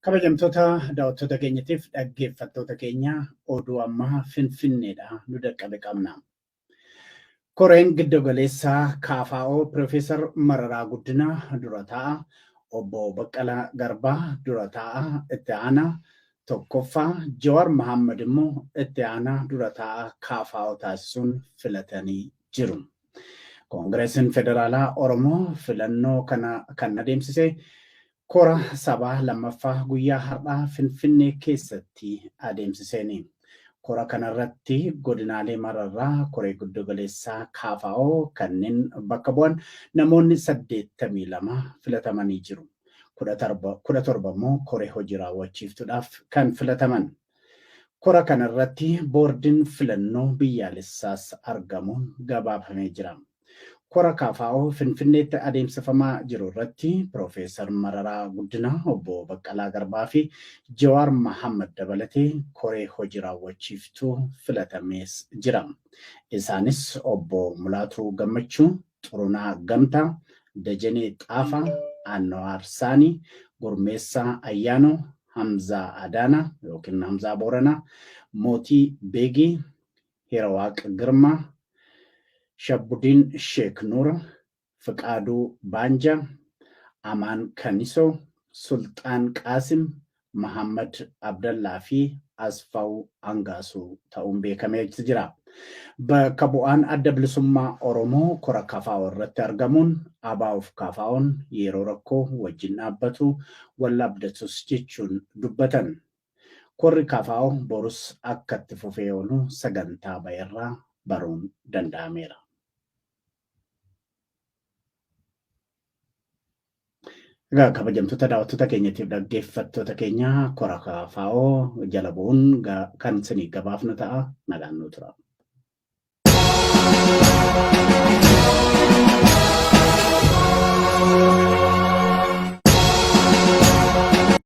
Kabajamtoota daawwattoota keenyatiif dhaggeeffattoota keenya oduu ammaa Finfinneedha nu dhaqqabe qabna. Koreen giddugaleessaa KFO Piroofeesar Mararaa Guddinaa dura taa'a, Obbo Baqqalaa Garbaa dura taa'a itti aanaa tokkoffaa, Jawaar Mahaammad immoo itti aanaa dura taa'aa KFO taasisuun filatanii jiru. Koongireesiin Federaalaa Oromoo filannoo kana kan adeemsise Kora sabaa 2ffaa guyyaa har'aa Finfinnee keessatti adeemsiseeni. Kora kanarratti godinaalee mararraa koree giddugaleessaa KFO kanneen bakka bu'an namoonni 82 filatamanii jiru. 17 immoo koree hojii raawwachiiftuudhaaf kan filataman. Kora kanarratti boordiin filannoo biyyaalessaas argamuun gabaafamee jira. Kora KFO Finfinneetti adeemsifamaa jiru irratti Piroofeesar Mararaa Guddinaa, Obbo Baqqalaa Garbaa fi Jawaar Mahaammad dabalatee koree hoji raawwachiiftuu filatamees jira. Isaanis Obbo Mulaatuu Gammachuu, Xurunaa Gamtaa, Dajanee Xaafaa, Anwaar Saanii, Gurmeessaa Ayyaanoo, Hamzaa Adaanaa yookiin Hamzaa Booranaa, Mootii Beegii, Hirawaaq Girmaa, Shabbudiin Sheek Nuura, Fiqaaduu Baanjaa, Amaan Kanisoo, Sulxaan Qaasim, Mahaammad Abdallaa fi Asfaw Angaasuu ta'uun beekamee jira. Bakka bu'aan Adda Bilisummaa Oromoo kora KFO irratti argamuun ABOf KFOn yeroo rakkoo wajjin dhaabbatu, wal abdatus jechuun dubbatan. Korri KFO borus akka itti fufee oolu sagantaa ba'erraa baruun danda'ameera. Egaa kabajamtoota daawwattoota keenyatiif dhaggeeffattoota keenya kora KFO jala bu'uun kan isinii gabaafnu ta'a. Nagaan nuu tura.